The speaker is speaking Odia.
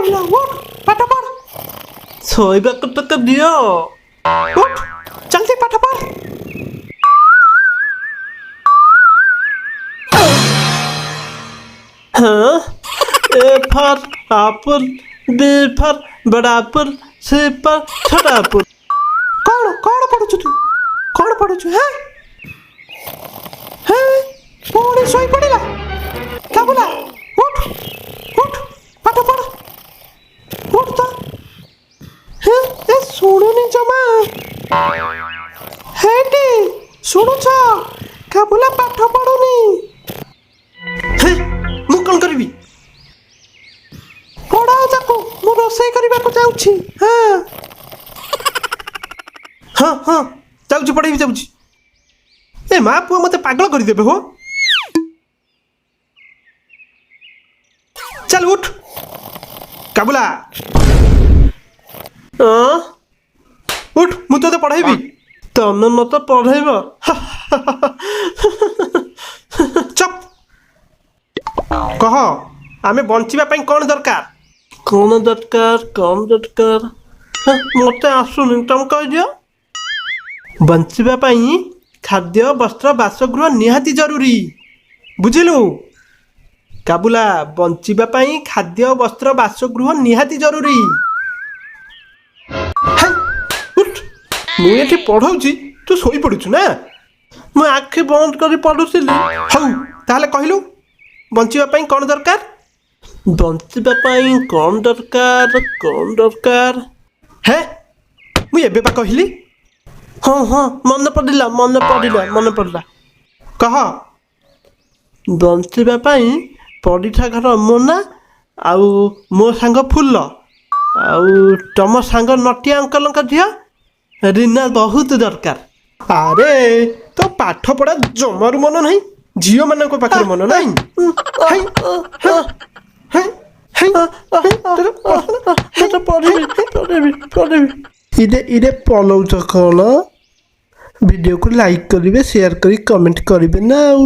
କାବୁଲା, ଉଠ, ପାଠ ପଢ଼। ଶୋଇବାକୁ ତତେ ଦିଅ। ଉଠ, ଜଲ୍ଦି ପାଠ ପଢ଼। ହଁ, A for apple, B for ବଡ଼ ଆପଲ୍, ସି ଫର୍ ଛୋଟ ଆପଲ୍। କ'ଣ କ'ଣ ପଢୁଛୁ ତୁ? କ'ଣ ପଢୁଛୁ? ହେ ହେ, ପୁଣି ଶୋଇ ପଡ଼ିଲା। କାବୁଲା, ଉଠ, ଉଠ, ପାଠ ପଢ଼, ଉଠ ତ। ହେ, ଏ ଶୁଣୁନି ଜମା। ହେଇଟି ଶୁଣୁଛ? କାବୁଲା ପାଠ ପଢୁନି। ହେ, ମୁଁ କ'ଣ କରିବି? ପଢ଼ାଅ ତାକୁ, ମୁଁ ରୋଷେଇ କରିବାକୁ ଯାଉଛି। ହଁ। ହଁ ହଁ, ଯାଉଛି, ପଢ଼େଇବି, ଯାଉଛି। ଏ ମା ପୁଅ ମୋତେ ପାଗଳ କରିଦେବେ ହୋ। ଚାଲ, ଉଠ କାବୁଲା। ହଁ, ଉଠ, ମୁଁ ତୋତେ ପଢ଼େଇବି। ତମେ ମୋତେ ପଢ଼େଇବ? ଚପ୍। କହ, ଆମେ ବଞ୍ଚିବା ପାଇଁ କ'ଣ ଦରକାର? କ'ଣ ଦରକାର? କ'ଣ ଦରକାର? ହେ, ମୋତେ ଆସୁନି, ତମେ କହିଦିଅ। ବଞ୍ଚିବା ପାଇଁ ଖାଦ୍ୟ, ବସ୍ତ୍ର, ବାସଗୃହ ନିହାତି ଜରୁରୀ, ବୁଝିଲୁ କାବୁଲା? ବଞ୍ଚିବା ପାଇଁ ଖାଦ୍ୟ, ବସ୍ତ୍ର, ବାସଗୃହ ନିହାତି ଜରୁରୀ। ହେ, ଉଠ। ମୁଁ ଏଠି ପଢ଼ଉଛି, ତୁ ଶୋଇପଡ଼ୁଛୁ ନା? ମୁଁ ଆଖି ବନ୍ଦ କରି ପଢ଼ୁଥିଲି। ହଉ, ତାହେଲେ କହିଲୁ, ବଞ୍ଚିବା ପାଇଁ କ'ଣ ଦରକାର? ବଞ୍ଚିବା ପାଇଁ କ'ଣ ଦରକାର? କ'ଣ ଦରକାର? ହେ, ମୁଁ ଏବେ ପା କହିଲି। ହଁ ହଁ, ମନେ ପଡ଼ିଲା, ମନେ ପଡ଼ିଲା, ମନେ ପଡ଼ିଲା। କହ। ବଞ୍ଚିବା ପାଇଁ ପଡ଼ିଶା ଘର ମୋନା ଆଉ ମୋ ସାଙ୍ଗ ଫୁଲ ଆଉ ତମ ସାଙ୍ଗ ନଟିଆ ଅଙ୍କଲଙ୍କ ଝିଅ ରୀନା ବହୁତ ଦରକାର। ଆରେ, ତୋ ପାଠ ପଢ଼ା ଜମାରୁ ମନ ନାହିଁ, ଝିଅମାନଙ୍କ ପାଖରେ ମନ ନାହିଁ। ହେଇ, ହେଇ, ହେଇ, ହେଇ, ତୋର ପଢ଼ିବି, ପଢ଼ିବି, ପଢ଼ିବି। ଇରେ ଇରେ, ପଲଉଛ କ'ଣ? ଭିଡ଼ିଓକୁ ଲାଇକ୍ କରିବେ, ସେୟାର କରି କମେଣ୍ଟ କରିବେ ନା ଆଉ।